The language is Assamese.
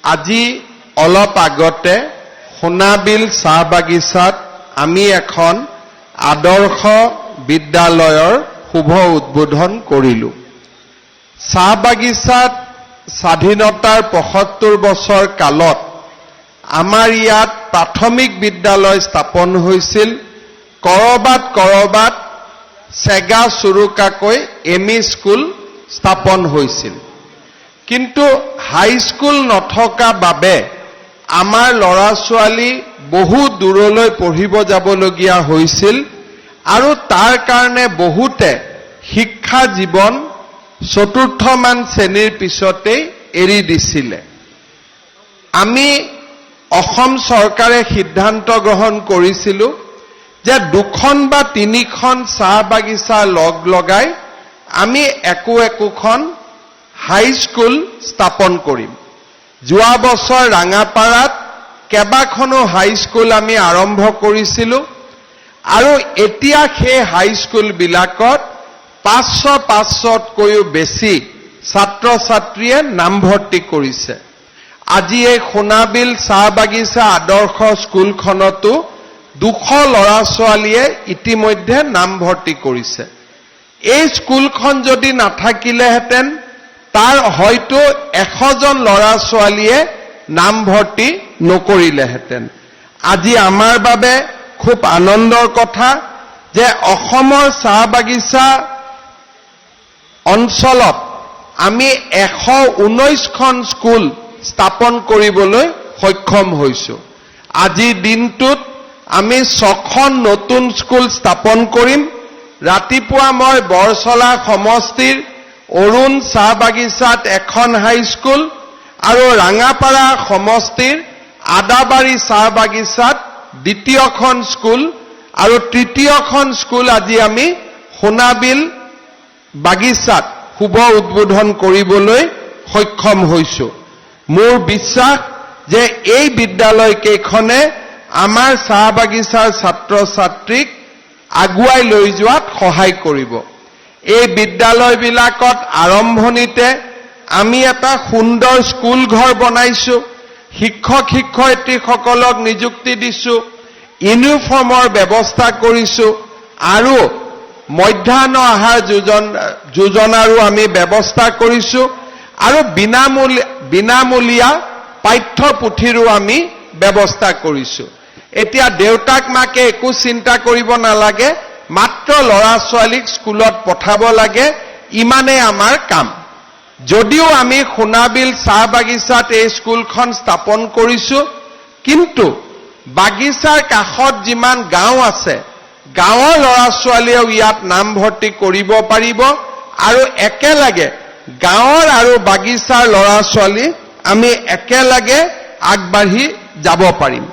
আজি অলপ আগতে সোণাবিল চাহ বাগিচাত আমি এখন আদৰ্শ বিদ্যালয়ৰ শুভ উদ্বোধন কৰিলোঁ। চাহ বাগিচাত স্বাধীনতাৰ 75 বছৰ কালত আমাৰ ইয়াত প্ৰাথমিক বিদ্যালয় স্থাপন হৈছিল, কৰবাত কৰবাত চেগা চুৰুকাকৈ এম ই স্কুল স্থাপন হৈছিল। কিন্তু হাইস্কুল নথকা বাবে আমাৰ ল'ৰা ছোৱালী বহু দূৰলৈ পঢ়িব যাবলগীয়া হৈছিল আৰু তাৰ কাৰণে বহুতে শিক্ষা জীৱন চতুৰ্থমান শ্ৰেণীৰ পিছতেই এৰি দিছিলে। আমি অসম চৰকাৰে সিদ্ধান্ত গ্ৰহণ কৰিছিলোঁ যে দুখন বা তিনিখন চাহ বাগিচা লগ লগাই আমি একো একোখন হাইস্কুল স্থাপন কৰিম। যোৱা বছৰ ৰাঙাপাৰাত কেইবাখনো হাইস্কুল আমি আৰম্ভ কৰিছিলোঁ আৰু এতিয়া সেই হাইস্কুলবিলাকত 500 500তকৈও বেছি ছাত্ৰ ছাত্ৰীয়ে নামভৰ্তি কৰিছে। আজি এই সোণাবিল চাহ বাগিচা আদৰ্শ স্কুলখনতো 200 ল'ৰা ছোৱালীয়ে ইতিমধ্যে নামভৰ্তি কৰিছে। এই স্কুলখন যদি নাথাকিলেহেঁতেন, তাৰ হয়তো 100জন ল'ৰা ছোৱালীয়ে নামভৰ্তি নকৰিলেহেঁতেন। আজি আমাৰ বাবে খুব আনন্দৰ কথা যে অসমৰ চাহ বাগিচা অঞ্চলত আমি 119খন স্কুল স্থাপন কৰিবলৈ সক্ষম হৈছো। আজিৰ দিনটোত আমি ছখন নতুন স্কুল স্থাপন কৰিম। ৰাতিপুৱা মই বৰচলা সমষ্টিৰ অৰুণ চাহ বাগিচাত এখন হাইস্কুল আৰু ৰাঙাপাৰা সমষ্টিৰ আদাবাৰী চাহ বাগিচাত দ্বিতীয়খন স্কুল আৰু তৃতীয়খন স্কুল আজি আমি সোণাবিল বাগিচাত শুভ উদ্বোধন কৰিবলৈ সক্ষম হৈছো। মোৰ বিশ্বাস যে এই বিদ্যালয় কেইখনে আমাৰ চাহ বাগিচাৰ ছাত্ৰ ছাত্ৰীক আগুৱাই লৈ যোৱাত সহায় কৰিব। এই বিদ্যালয়বিলাকত আৰম্ভণিতে আমি এটা সুন্দৰ স্কুল ঘৰ বনাইছো, শিক্ষক শিক্ষয়িত্ৰীসকলক নিযুক্তি দিছো, ইউনিফৰ্মৰ ব্যৱস্থা কৰিছো আৰু মধ্যাহ্ন আহাৰ যোজনাৰো আমি ব্যৱস্থা কৰিছো আৰু বিনামূলীয়া পাঠ্যপুথিৰো আমি ব্যৱস্থা কৰিছো। এতিয়া দেউতাক মাকে একো চিন্তা কৰিব নালাগে, মাত্ৰ ল'ৰা ছোৱালীক স্কুলত পঠাব লাগে, ইমানেই আমাৰ কাম। যদিও আমি সোণাবিল চাহ বাগিচাত এই স্কুলখন স্থাপন কৰিছো, কিন্তু বাগিচাৰ কাষত যিমান গাঁও আছে, গাঁৱৰ ল'ৰা ছোৱালীয়েও ইয়াত নামভৰ্তি কৰিব পাৰিব আৰু একেলগে গাঁৱৰ আৰু বাগিচাৰ ল'ৰা ছোৱালী আমি একেলগে আগবাঢ়ি যাব পাৰিম।